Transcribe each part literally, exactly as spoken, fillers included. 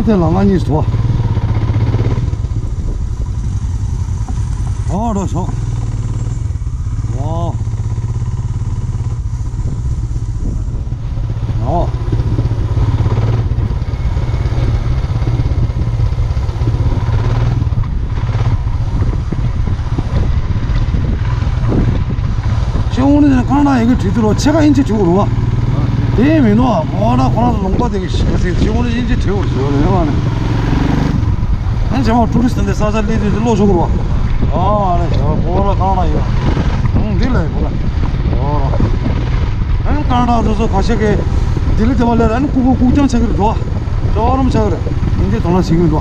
དེ་ལ་ང་གཉིས་དོ། ཨོ་རོ་སོ། ཝའོ། ཨོ། ཤེས་འོང་ནི་རྐང་ལག་ཡི་གེ་བྲིས་ཏེ་རོ་ཕྱེད་ཀ་ཨིན་ཇི་བྲིས་དགོས་རོ། དེ་མིན་ནོ་ཨ་ཁོ་ན་ཁོ་རང་ཚོ་ལུང་པ་དེ་གི་ཞིག་ཟེར་ཤེས་འོང་ནི་ཨིན་ཇི་བྲིས་དགོས་རེད་ཟེར་བ་ནི། ཨན་ཇེ་མ་ཊུ་རི་སི་ཊི་འདི་ས་ཆ་སླེབས་དུས་ཀློག་ཆོག་གི་རོ། ཨ་ཨ་རེ་ཞེས་པ་ཁོ་ར་རྐང་ལག་ཡོད། ཨང་འདི་ལ་ཡོད་གོ་ལ། ཨོ་རོ། ཨན་རྐང་ལག་དེ་ཚོ་ཁ་ཤས་ཀྱི་ལྡི་ལི་དེ་བ་ལས་ཨན་ལྐུགས་པ་ལྐུགས་རྐྱང་ཆགས་ཀྱི་རེད་དོ། ཅོག་རོམ་ཆགས་ཀྱི་རེད། ཨིན་ཇི་དོ་སྣང་བྱེད་ཀྱི་རེད་དོ།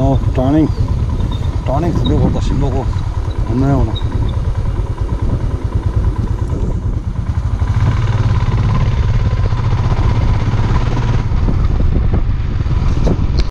ཨོ་ཊར་ནིང་། ཊར་ནིང་དེ་འདྲའི་བར་དུ་ཞིབ་ཀློག་གོ། ཨ་ནི་ཡོང་ན།